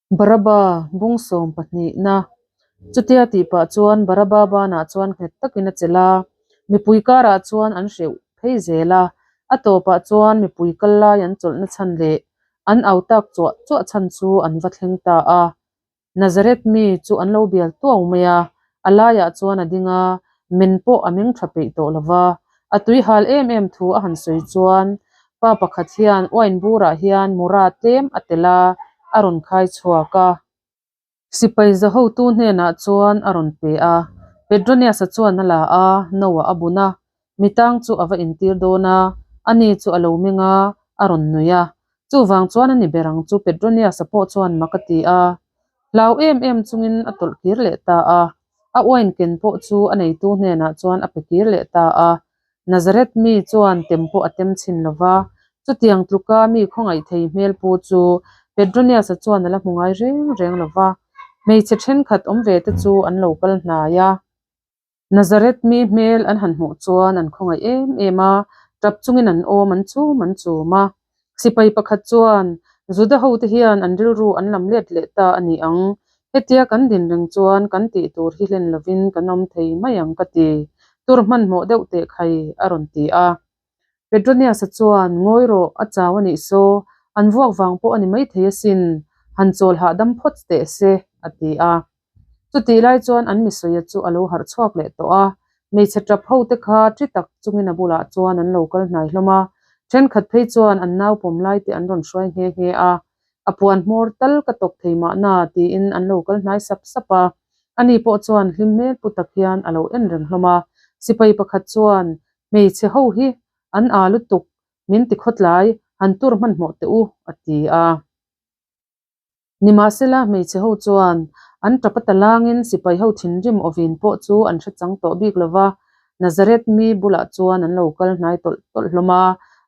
Baraba bung sawm pahnihna. Chutia tih pah chuan Baraba banah chuan nghet takin a chelh a, mipui karah chuan an hreuh phei zel a, a tawpah chuan mipui kal lai an chawlhna chhan leh an au tak chuah chuah chhan chu an va thleng ta a. Nazareth mi chu an lo bial tuau mai a, a laiah chuan a ding a, men pawh a meng tha peih tawh lo va. A tui hal em em thu a han sawi chuan pa pakhat hian wine burah hian mura tlem a telh a, a rawn khai chhuak a. Sipai za hotu hnenah chuan a rawn pe a, Petronius-a chuan a la a, no-ah a bun a, mitang chu a va intir dawn a, ani chu a lo meng a, a rawn nui a. Chuvang chuan a ni ber ang chu Petronius-a pawh chuan mak a ti a. Hlau em em chungin a tawlh kir leh ta a, a uain ken pawh chu a neitu hnenah chuan a pe kir leh ta a. Nazareth mi chuan tem pawh a tem chhin lo va, chutiang tluka mi khawngaih thei hmel pu chu Petronius-a chuan a la hmu ngai reng reng lo va. Hmeichhe thenkhat awm ve te chu an lo kal hnai a. Nazareth mi hmel an han hmuh chuan an khawngaih em em a, tap chungin an awm an chum an chum a. Sipai pakhat chuan, Juda hote hian an rilru an lam let leh ta a ni ang. Hetia kan din reng chuan kan tih tur hi hlen lovin kan awm thei mai ang ka ti. Tur hmanhmawh deuh teh khai, a rawn ti a. Petronius-a chuan, Ngawi rawh, a chau a nih saw, an vuak vang pawh a ni maithei asin, han chawl hahdam phawt teh se, a ti a. Chutih lai chuan an misuia chu a lo harh chhuak leh tawh a, hmeichhe tap ho te kha ṭi tak chungin a bulah chuan an lo kal hnai hlawm a, ṭhenkhat phei chuan an nau pawm lai te an rawn hruai nghe nghe a, a puan hmawr tal ka tawk thei mahna tiin an lo kal hnai sap sap a, ani pawh chuan hlim hmel pu tak hian a lo en reng hlawm a, sipai pakhat chuan hmeichhe ho hi an â lutuk min ti khawtlai han tur hmanhmawh teh u a ti a. Nimahsela, hmeichhe ho chuan an tap a talangin sipai ho thinrim awvin pawh chu an hre chang tawh bik lo va, Nazareth mi bulah chuan an lo kal hnai tawlh tawlh hlawm a.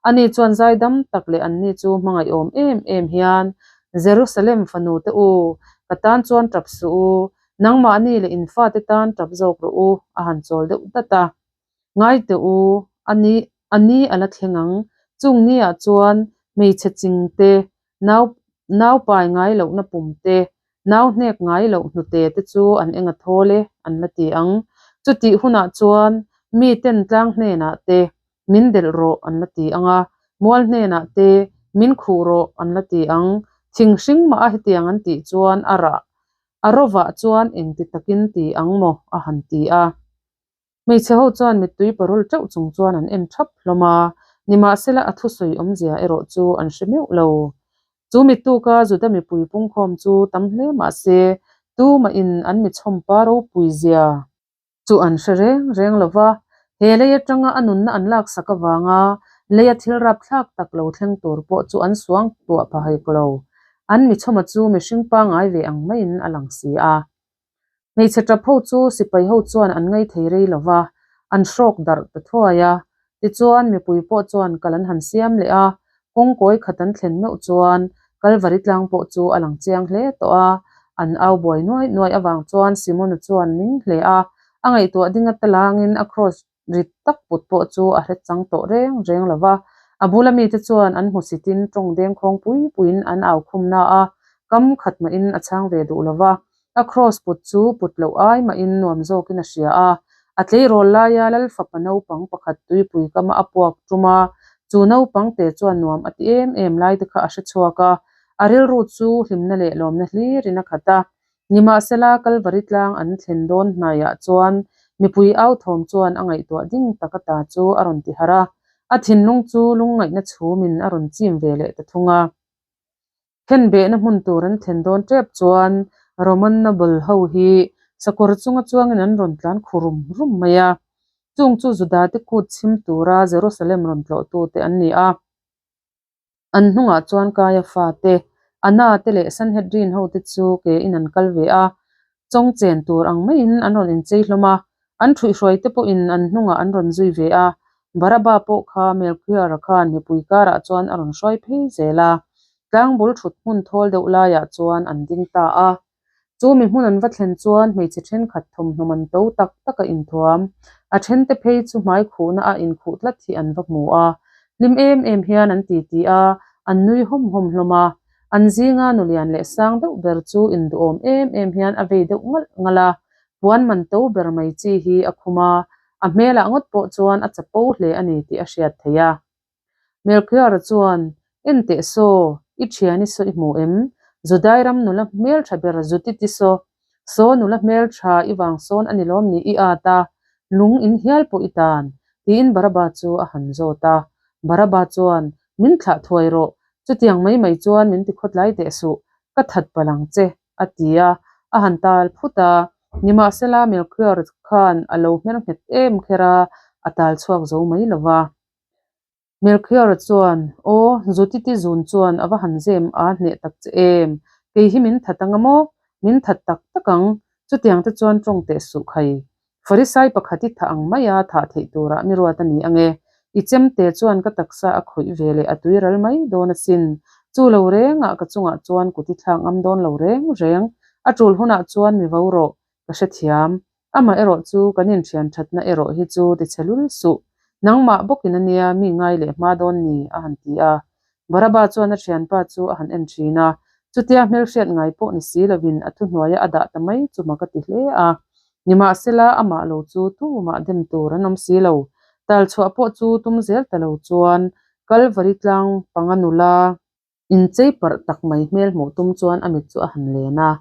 Ani chuan zaidam tak leh anni chu hmangaihawm em em hian, Jerusalem fanu te u, ka tan chuan tap suh u, nangmahni leh in fate tan tap zawk rawh u, a han chawl deuh dat a. Ngai teh u, a ni, a ni a la thleng ang. Chung niah chuan hmeichhe ching te, nau, nau pai ngai lohna pum te, nau hnek ngai loh hnute te chu an eng a thawl e, an la ti ang. Chutih hunah chuan mi ten tlang hnenah te, min delh rawh an la ti ang a, mual hnenah te, min khuh rawh an la ti ang. Thing hring mah a hetiang an tih chuan a rah, a rovah chuan engti takin ti ang maw a han ti a. Hmeichhe ho chuan mittui parul teuh chung chuan an en thap hlawm a, nimahsela a thusawi awmzia erawh chu an hre meuh lo. Chu mittuka Juda mipui pungkhawm chu tam hle mah se, tumahin an michhawmpa ropui zia chu an hre reng reng lo va, he lei atanga a nunna an laksak avanga leia thil rapthlak tak lo thleng tur pawh chu an suang tuah pha haik lo. An michhawma chu mihring pangngai ve ang maiin a lang si a. Hmeichhe tap ho chu sipai ho chuan an ngai thei rei lo va, an hrawk darh ta thuai a. Tichuan, mipui pawh chuan kal an han siam leh a, kawngkawi khat an thlen meuh chuan Kalvari tlang pawh chu a lang chiang hle tawh a. An au buai nuai nuai avang chuan Simona chuan ning hle a, a ngaihtuah ding ata langin a kraws rit tak put pawh chu a hre chang tawh reng reng lo va. A bula mite chuan an hmusitin tawng deng khawng pui puiin an au khum na a, kam khat mahin a chhang ve duh lo va. A kraws put chu put loh ai mahin nuam zawkin a hria a. A tleirawl laia Lal fapa naupang pakhat tuipui kama a puak tum a, chu naupang te chuan nuam a ti em em lai te kha a hre chhuak a. A rilru chu hlimna leh lawmna hlirin a khat a. Nimahsela, Kalvari tlang an thlen dawn hnaiah chuan mipui au thawm chuan a ngaihtuah ding tak ata chu a rawn ti harh a, a thinlung chu lungngaihna chhumin a rawn chim ve leh ta thung a. Khenbehna hmun tur an thlen dawn tep chuan Roman noble ho hi sakawr chunga chuangin an rawn tlan khu rum rum mai a, chung chu Judate kut chhim tura Jerusalem rawn tlawhtute an ni a. An hnungah chuan Kaiafa te, Anna te leh Sanhedrin ho te chu ke in an kal ve a, chawng chen tur ang maiin an rawn inchei hlawm a, an ṭhuihhruai te pawhin an hnungah an rawn zui ve a, Baraba pawh kha Melchior-a khan mipui karah chuan a rawn hruai phei zel a, tlangbul ṭhut hmun thawl deuh laiah chuan an ding ta a. Chu mi hmun an va thlen chuan hmeichhe thenkhat thawmhnaw man to tak tak a inthuam. A thente phei chu hmai khuhna a inkhuh tlat hi an va hmu a. Hlim em em hian an titi a, an nui hawm hawm hlawm a. An zinga nulian leh sang deuh ber chu induhawm em em hian a vei deuh ngalh ngalh a, puan man to ber mai chi hi a khum a, a hmelah ngawt pawh chuan a chapo hle a ni tih a hriat theih a. Melchior-a chuan, En teh saw, i thian i saw i hmu em? Judai ram nula hmeltha ber Zuti ti saw, saw nula hmeltha i vang sawn a ni lawm ni i at a, lung in hial pawh i tan, tiin Baraba chu a han zawt a. Baraba chuan, Min thlah thuai rawh, chutiang mai mai chuan min ti khawtlai teh suh, ka that palh ang che, a ti a, a han tal phut a. Nimahsela Melchior khan a lo hmer nghet em kher a, a tal chhuak zo mai lo va. Melchior chuan, Aw, Zutiti zun chuan a va han zem a hneh tak che em? Kei hi min that anga maw? Min that tak tak ang. Chutiang te chuan tawng teh suh khai. Farisai pakhat i thah ang maia thah theih turah mi ruat a ni ange. I chemte chuan ka taksa a khawih ve leh a tui ral mai dawn asin. Chu lo rengah ka chungah chuan kut i thlak ngam dawn lo reng reng. A tul hunah chuan mi vo rawh, ka hrethiam. Amah erawh chu kan inthian thatna erawh hi chu ti chhe lul suh. Nangmah bawkin a nia mi ngai leh hma dawn ni, a han ti a. Baraba chuan a thianpa chu a han en thin a, chutia hmelhriat ngai pawh ni si lovin a thuhnuaia a dah ta mai chu mak a ti hle a. Nimahsela amah lo chu tumah dem tur an awm si lo. Talchhuah pawh chu tum zel ta lo chuan Kalvari tlang panga nula, Inchei parh tak mai hmel hmuh tum chuan a mit chu a han len a.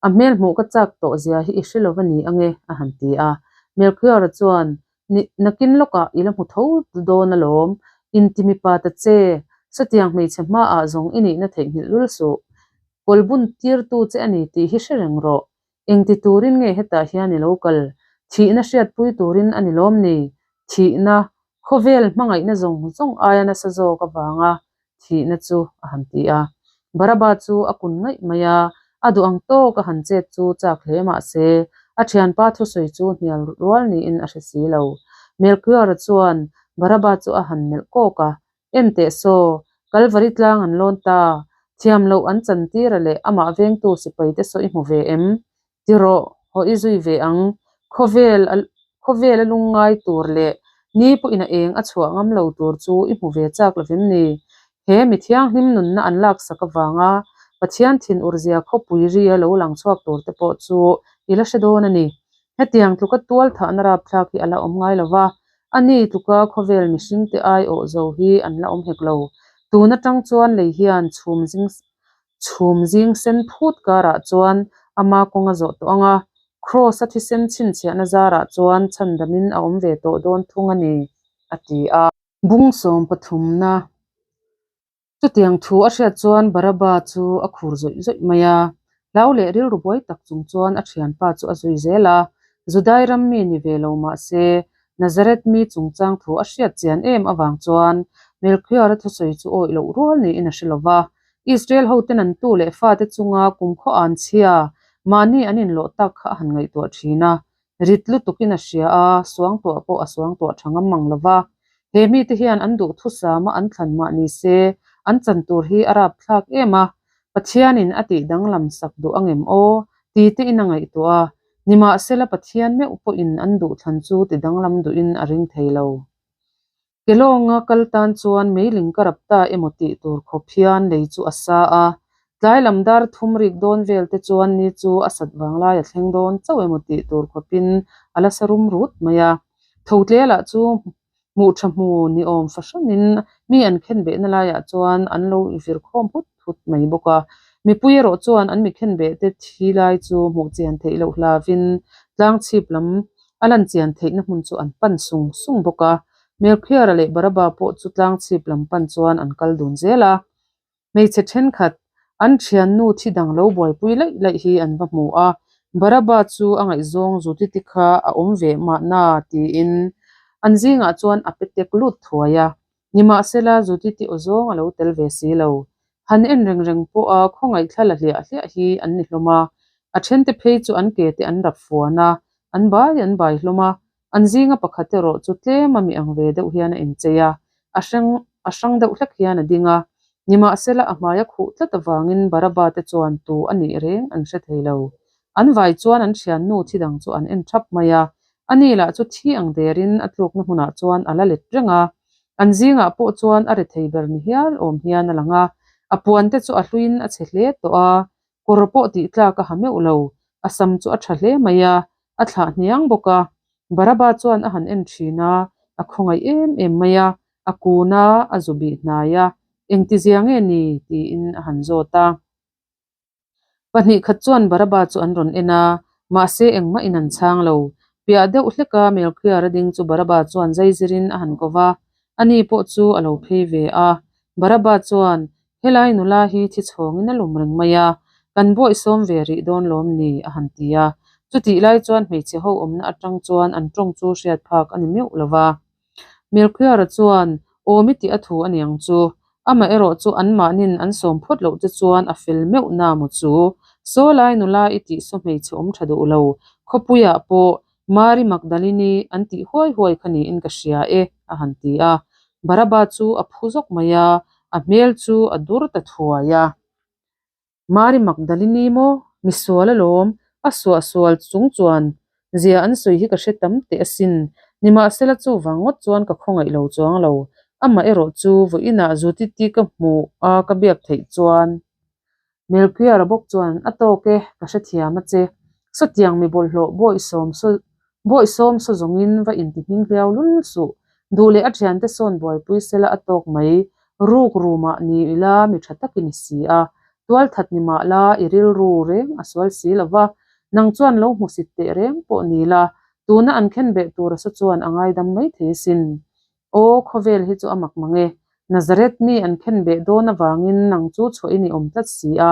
A hmel hmuh ka chak tawh zia hi i hre lo a ni ange, a han ti a. Melchior-a chuan, Ni, nakin lawkah i la hmu tho dawn alawm. Inti mipa ta che, satiang hmeichhe hmaah zawng i nihna theihnghilh lul suh. Kawlbun tirtu che a ni tih hi hre reng rawh. Engti turin nge hetah hian i lo kal? Thihna hriatpui turin a ni lawm ni? Thihna, khawvel hmangaihna zawng zawng aia nasa zawk avanga thihna chu a han ti a. Baraba chu a kun ngaih mai a, a duh ang tawk a han chet chu chak hle mah se, a thianpa thusawi chu hnial rual niin a hre si lo. Melchior-a chuan Baraba chu a han melh kawk a, En teh saw, Kalvari tlang an lawn ta, thiam loh an chan tira leh amah vengtu sipaite saw i hmu ve em? Ti rawh, haw i zui ve ang. Khawvel a khawvel a lungngai tur leh ni pawhin a eng a chhuah ngam lo tur chu i hmu ve chak lovem ni? He mi thianghlim nunna an laksak avanga Pathian thinur zia khawpui ri a lo lang chhuak tur te pawh chu i la hre dawn a ni. Hetiang tluka tual thahna rapthlak hi a la awm ngai lo va, A ni tluka khawvel mihringte aiawh zo hi an la awm hek lo. Tun atang chuan lei hian chhum zing chhum zing sen phut karah chuan ama kawng a zawh tawh ang a, Kraws a thisen chhinchhiahna zarah chuan chhandamin a awm ve tawh dawn thung a ni, a ti a. Bung sawm pathumna Chutiang thu a hriat chuan Baraba chu a khur zawih zawih mai a, hlau leh rilru buai tak chung chuan a thianpa chu a zui zel a. Judai ram mi ni ve lo mah se, Nazareth mi chungchang thu a hriat chian em avang chuan Melchior-a thusawi chu awih loh rual niin a hre lo va. Israel hoten an tu leh fate chunga kumkhaw an chhia, mahni an inlawh tak kha a han ngaihtuah thin a. Rit lutukin a hria a, suangtuah pawh a suangtuah tha ngam mang lo va. He mite hian an duhthusama an thlan mah ni se, an chan tur hi a rapthlak em a, Pathianin a tih danglam sak duh angem aw? ti tein a ngaihtuah a. Nimahsela Pathian meuh pawhin an duhthlan chu ti danglam duhin a ring thei lo. Kelawnga kal tan chuan meiling ka rap ta emaw tih tur khawp hian lei chu a sa a, tlai lam dar thum rik dawn vel te chuan ni chu a sat vang lai a thleng dawn chauh emaw tih tur khawpin a la sa rum rut mai a. Tho tlela chu hmuh tha hmu ni awm fahranin mi an khen behna laiah chuan an lo i vir khawm hut hut mai bawk a. Mipui erawh chuan an mi khen beh te thi lai chu hmuh chian theih loh hlavin tlang chhip lam a lan chian theihna hmun chu an pan sung sung bawk a. Melchior-a leh Baraba pawh chu tlang chhip lam pan chuan an kal dun zel a. Hmeichhe thenkhat, an thiannu thi dang lo buaipui laih laih hi an va hmu a. Baraba chu a ngaihzawng Zutiti kha a awm ve mahna tiin an zingah chuan a pe tek lut thuai a. Nimahsela Zutiti aw zawng a lo tel ve si lo. Han en reng reng pawh a khawngaih thla la hliah hliah hi an ni hlawm a. A thente phei chu an ke te an rap fuan a, an bai an bai hlawm a. An zinga pakhat erawh chu tlem a mi ang ve deuh hian a inchei a, a hrang a hrang deuh hlek hian a ding a. Nimahsela a hmai a khuh tlat avangin Baraba te chuan tu a nih reng an hre thei lo. An vai chuan an thiannu thi dang chu an en thap mai a, ani lah chu thi ang derin a tlukna hmunah chuan a la let reng a. An zingah pawh chuan a rethei ber ni hial awm hian a lang a. A puan te chu a hluiin a chhe hle tawh a, kawr pawh tih tlak a ha meuh lo. A sam chu a tha hle mai a, a thlah hniang bawk a. Baraba chuan a han en thin a, a khawngaih em em mai a, a kun a, a zu bih hnai a, Engtizia nge ni? tiin a han zawt a. Pahnih khat chuan Baraba chu an rawn en a, mahse engmah in an chhang lo. Piah deuh hleka Melchior-a ding chu Baraba chuan zaizirin a han ko va, ani pawh chu a lo phei ve a. Baraba chuan, Helai nula hi thi chhawngin a lum reng mai a, kan bawihsawm ve rih dawn lawm ni? a han ti a. Chutih lai chuan hmeichhe ho awmna atang chuan an tawng chu hriat phak a ni meuh lo va. Melchior-a chuan, Aw mi tih a thu a niang chu. Amaherawh chu anmahnin an sawm phawt loh te chuan a fel meuh na maw chu? Saw lai nula i tih saw hmeichhe awm tha duh lo, khawpuiah pawh Mari Magdalini an tih huai huai kha niin ka hria e, a han ti a. Baraba chu a phu zawk mai a, a hmel chu a dur ta thuai a. Mari Magdalini maw? Misual alawm, a suahsual chung chuan zia an sawi hi ka hre tam teh asin. Nimahsela chuvang ngawt chuan ka khawngaih lo chuang lo. Amah erawh chu vawiinah Zutiti ka hmuh a ka biak theih chuan Melchior-a bawk chuan a tawk e, ka hrethiam a che. Sawtiang mi bawlhhlawh bawihsawm saw bawihsawm saw zawngin va inti hming hliau lul suh. Duh leh a thiante sawn buaipui sela a tawk mai. Ruk rumah ni ila mi tha takin i si a. Tualthat ni mah la i rilru reng a sual si lo va. Nang chuan lo hmusit teh reng pawh ni la, tuna an khenbeh tura saw chuan a ngaidam mai thei asin. Aw, khawvel hi chu a mak mang e. Nazareth mi an khen beh dawn avangin nang chu chhuahin i awm tlat si a,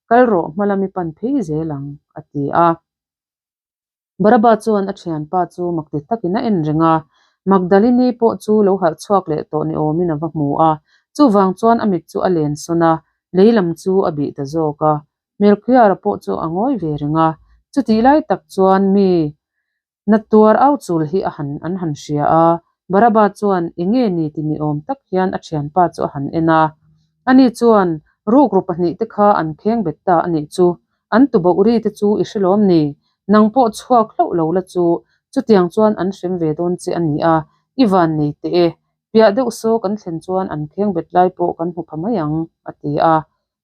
kal rawh hma lam i pan phei zel ang, a ti a. Baraba chuan a thianpa chu makti takin a en reng a, Magdalini pawh chu lo harh chhuak leh tawh ni awmin a va hmu a, chuvang chuan a mit chu a len sawn a, lei lam chu a bih ta zawk a. Melchior-a pawh chu a ngawi ve reng a, chutih lai tak chuan mi Na tuar au chul hi a han an han hria a, Baraba chuan enge ni ti ni awm tak hian a thianpa chu a han en a. Ani chuan, Rukru pahnih te kha an kheng bet ta a nih chu, an tuboh ri te chu i hre lawm ni? Nang pawh chhuak hlauh lo la chu, chutiang chuan an hrem ve dawn che a ni a, i van nei teh e. Piah deuh saw kan thlen chuan an kheng bet lai pawh kan hmu pha mai ang, a ti a.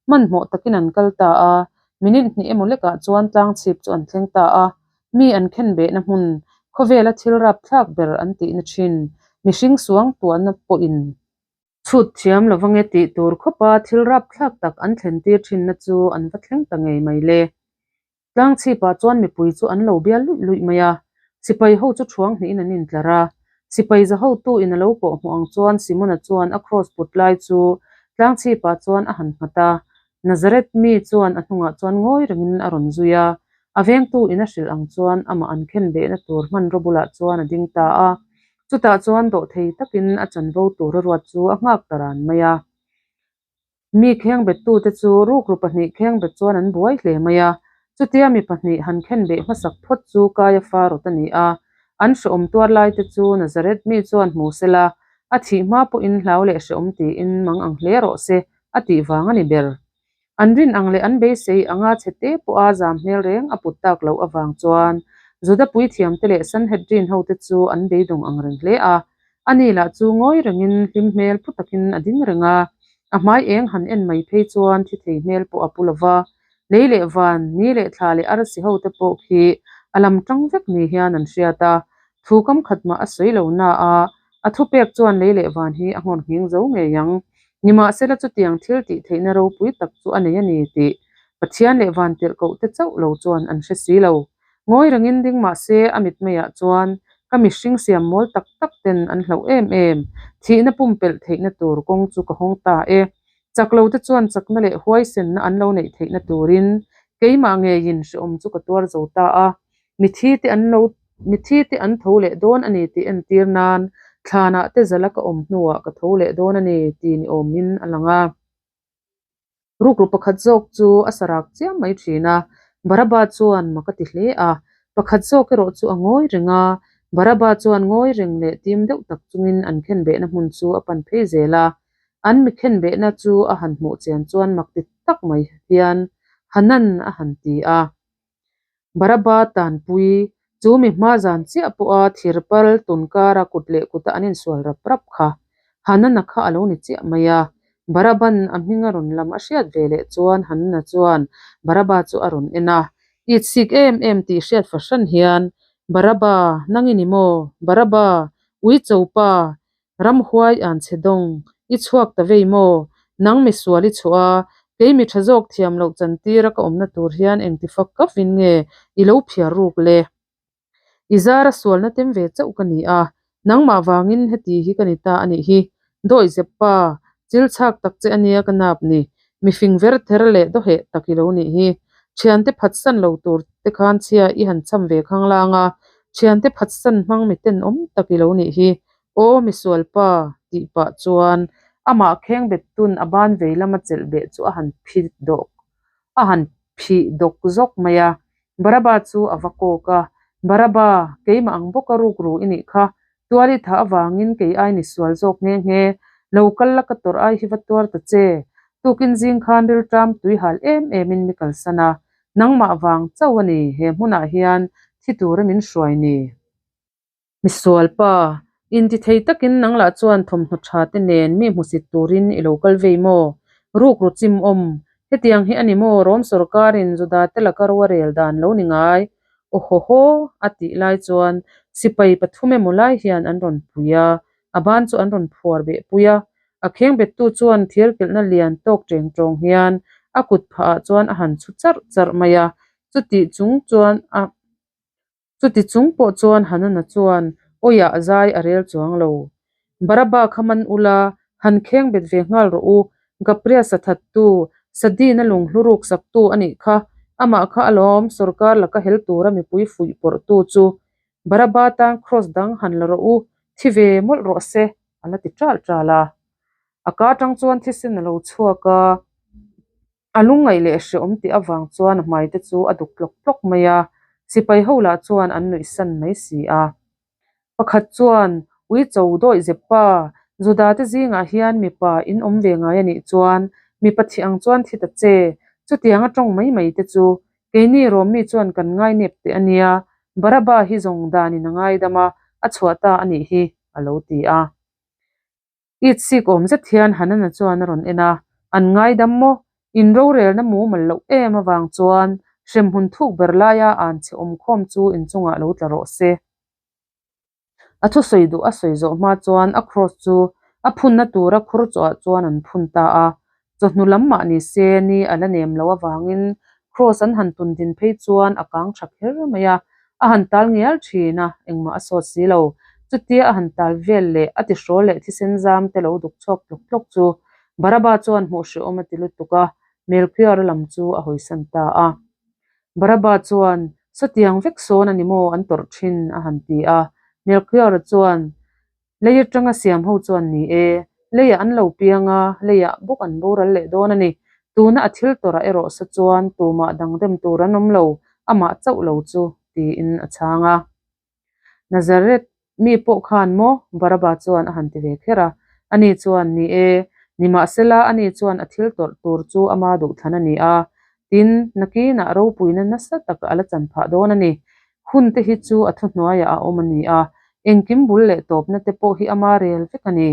Hmanhmawh takin an kal ta a, minute hnih emaw lekah chuan tlang chhip chu an thleng ta a, mi an khen behna hmun, khawvela thil rapthlak ber an tihna thin, mihring suang tuahna pawhin chhut thiam lo vange tih tur khawpa thil rapthlak tak an thlen tir thinna chu an va thleng ta ngei mai le. Tlang chhipah chuan mipui chu an lo bial luih luih mai a, sipai ho chu thuang hnihin an intlar a. Sipai za hotu in a lo kawh hmuh ang chuan Simona chuan a kraws put lai chu tlang chhipah chuan a han nghat a, Nazareth mi chuan a hnungah chuan ngawi rengin a rawn zui a, a vengtu in a hrilh ang chuan amah an khen behna tur hmanraw bulah chuan a ding ta a, chutah chuan dawhthei takin a chanvo tur a ruat chu a nghak ta ran mai a. Mi khengbettute chu rukru pahnih khengbet chuan an buai hle mai a, chutia mi pahnih han khenbeh hmasak phawt chu Kaiafa rawt a ni a. An hrehawm tuar laite chu Nazareth mi chuan hmu sela, a thih hma pawhin hlau leh hrehawm tiin mang ang hle rawh se a tih vang a ni ber. An rin ang leh an beisei anga chhe te pawha zam hmel reng a put tak loh avang chuan Juda puithiamte leh Sanhedrin hote chu an beidawng ang reng hle a. Ani lah chu ngawi rengin hlim hmel pu takin a ding reng a, a hmai eng han en mai phei chuan thi thei hmel pawh a pu lo va, lei leh van, ni leh thla leh arsi ho te pawh khi a lam tang vek ni hian an hriat a, thu kam khat mah a sawi lo na a, a thupek chuan lei leh van hi a nghawr nghing zo ngei ang. Nimahsela chutiang thil tih theihna ropui tak chu a nei a ni tih Pathian leh van tirhkoh te chauh lo chuan an hre si lo. Ngawi rengin ding mah se a mitmeiah chuan ka mihring siam mawl tak tak ten an hlauh em em. Thihna pumpelh theihna tur kawng chu ka hawng ta e. Chak lo te chuan chakna leh huaisenna an lo neih theihna turin keimah ngeiin hrehawm chu ka tuar zo ta a. Mithi te an lo mithi te an tho leh dawn a ni tih entir nan thlanah te zala ka awm hnuah ka tho leh dawn a ni tih ni awmin a lang a. Rukru pakhat zawk chu a sarak chiam mai thin a, Baraba chuan mak a ti hle a. Pakhat zawk erawh chu a ngawi reng a, Baraba chuan ngawi reng leh tim deuh tak chungin an khenbehna hmun chu a pan phei zel a. An mi khenbehna chu a han hmuh chian chuan mak ti tak mai hian Hanan a han ti a. Baraba tanpui chu mi hma zan chiah pawha thir pal tun kara kut leh kuta an insual rap rap kha Hanana kha a lo ni chiah mai a. Baraban a hming a rawn lam a hriat ve leh chuan Hanna chuan Baraba chu a rawn en a. Itsik em em tih hriat fahran hian, Baraba, nang i ni maw? Baraba, uicho pa, ramhuai an chhe dawng, i chhuak ta vei maw? Nang mi sual i chhuah a, kei mi tha zawk thiam loh chantira ka awmna tur hian engti fak kavin nge i lo phiar ruk le? I zara sualna tem ve chauh ka ni a, nangmah vangin heti hi ka ni ta a nih hi. Dawi zep pa, chil chhak tak che ania ka nap ni, mifing ver ther leh dawheh tak i lo nih hi. Thiante phatsan lo tur te khan chhia i han cham ve khanglang a, thiante phatsan hmang mi tenawm tak i lo nih hi. Aw misual pa, tih pah chuan amah khengbet tun a ban vei lama chelh beh chu a han phi dawk a han phih dawk zawk mai a. Baraba chu a va kawk a, Baraba, keimah ang bawka rukru i nih kha, tual i thah avangin kei ai ni sual zawk nghe nghe, lo kal la ka tawrh ai hi va tuar ta che, tukin zing khan rilṭam tui hal em emin mi kalsan a, nangmah vang chauh a ni he hmunah hian thi tura min hruai ni. Misual pa, intithei takin nang lah chuan thawmhnaw tha te nen mi hmusit turin i lo kal vei maw? Rukru chim awm, hetiang hi a ni maw Rom sawrkarin Juda te laka ro a rel dan lo ni ngai? Aw haw haw, a tih lai chuan sipai pathum emaw lai hian an rawn pui a, a ban chu an rawn phuar beh pui a. A khengbettu chuan thirkelhna lian tawk teng tawng hian a kut phah ah chuan a han chhu charh charh mai a, chutih chung chuan a. Chuti chung pawh chuan Hanana chuan awiah zai a rel chuang lo. Baraba kha man ula, han kheng bet ve nghal rawh u, Gapria sathattu, Sadina lunghlu ruk saktu a nih kha, amah kha alawm sawrkar laka hel tura mipui fuih pawrhtu chu. Baraba tan kraws dang han la rawh u, thi ve mawlh rawh se, a la ti ṭalh ṭalh a. A ka aṭang chuan thisen a lo chhuak a. A lungngaih leh hrehawm tih avang chuan a hmaite chu a duk tlawk tlawk mai a, sipai ho lah chuan an nuih san mai si a. Pakhat chuan, Ui cho dawih zep pa, Juda te zingah hian mipa in awm ve ngai a nih chuan mipa thih ang chuan thi ta che, chutiang a tawng mai mai te chu keini Rawmmi chuan kan ngainep teh a nia, Baraba hi zawng danin a ngaidam a, a chhuah ta a nih hi, a lo ti a. Itsik awm zet hian Hanana chuan a rawn en a, An ngaidam maw? In rorelna mumal loh em avang chuan hremhmun thuk ber laia an che awmkhawm chu inchungah lo tla rawh se. A thusawi duh a sawi zawh hma chuan a kraws chu a phunna tura khur chawhah chuan an phun ta a. Chawhnu lam mah ni se ni a la nem loh avangin kraws an han tun din phei chuan a kang tha kher mai a, a han tal ngial thin a, engmah a sawt si lo. Chutia a han tal vel leh a tihrawl leh thisen zam te lo duk chhuak tlawk tlawk chu Baraba chuan hmuh hrehawm a ti lutuk a, Melchior-a lam chu a hawisan ta a. Baraba chuan, Sawtiang vek sawn a ni maw an tawrh thin? a han ti a. Melchior-a chuan, Lei atanga siam ho chuan ni e, leiah an lo piang a, leiah bawk an boral leh dawn a ni. Tuna a thil tawrah erawh sa chuan tumah dang dem tur an awm lo, amah chauh lo chu, tiin a chhang a. Nazareth mi pawh khan maw? Baraba chuan a han ti ve kher a. Ani chuan, Ni e, nimahsela ani chuan a thil tawrh tur chu ama duhthlan a ni a, tin, nakinah ropuina nasa tak a la chan phah dawn a ni. Hun te hi chu a thuhnuaiah a awm a ni a, engkim bul leh tawpna te pawh hi ama rel vek a ni.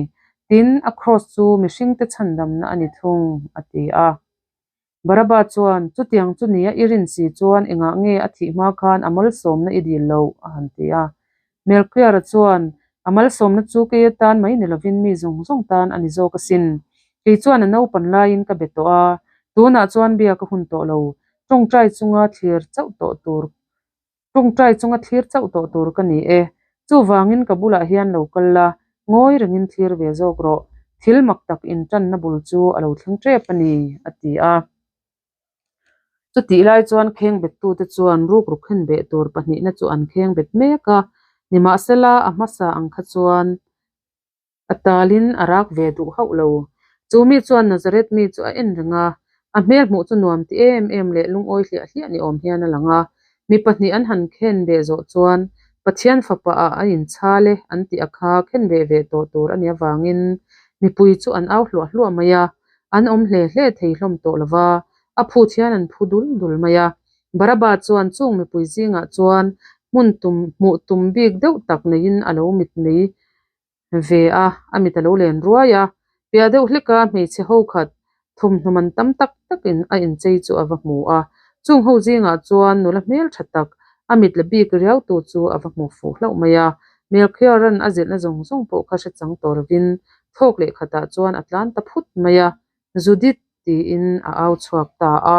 Tin, a kraws chu mihringte chhandamna a ni thung, a ti a. Baraba chuan, Chutiang chu nia i rin si chuan engah nge a thih hma khan a malsawmna i dil loh? a han ti a. Melchior-a chuan, A malsawmna chu kei atan mai ni lovin mi zawng zawng tan a ni zawk asin. Kei chuan a naupan laiin ka be tawh a, tunah chuan bia ka hun tawh lo. Tawngtai chunga thlir chauh tawh tur Tawngtai chunga thlir chauh tawh tur ka ni e. Chuvangin ka bulah hian lo kal la, ngawi rengin thlir ve zawk rawh. Thil mak tak intanna bul chu a lo thleng tep a ni, a ti a. Chutih lai chuan khengbettute chuan rukru khenbeh tur pahnihna chu an khengbet mek a, nimahsela a hmasa ang kha chuan a talin a rak ve duh hauh lo. Chu mi chuan Nazareth mi chu a en reng a, a hmel hmuh chu nuam ti em em leh lungawi hliah hliah ni awm hian a lang a. Mi pahnih an han khenbeh zawh chuan Pathian fapa ah a inchhal e an tih a kha khenbeh ve tawh tur a nih avangin mipui chu an au hluah hluah mai a. An awm hle hle thei hlawm tawh lo va, a phut hian an phu dul dul mai a. Baraba chuan chung mipui zingah chuan hmun tum hmuh tum bik deuh tak neiin a lo mitmei ve a, a mit a lo len ruai a. Piah deuh hleka hmeichhe ho khat thawmhnaw man tam tak takin a inchei chu a va hmu a. Chung ho zingah chuan nula hmel tha tak a mit la bik riau tu chu a va hmu fuh hlauh mai a. Melchior-a'n a zilhna zawng zawng pawh kha hre chang tawh lovin thawk leh khatah chuan a tlan ta phut mai a, Judith tiin a au chhuak ta a.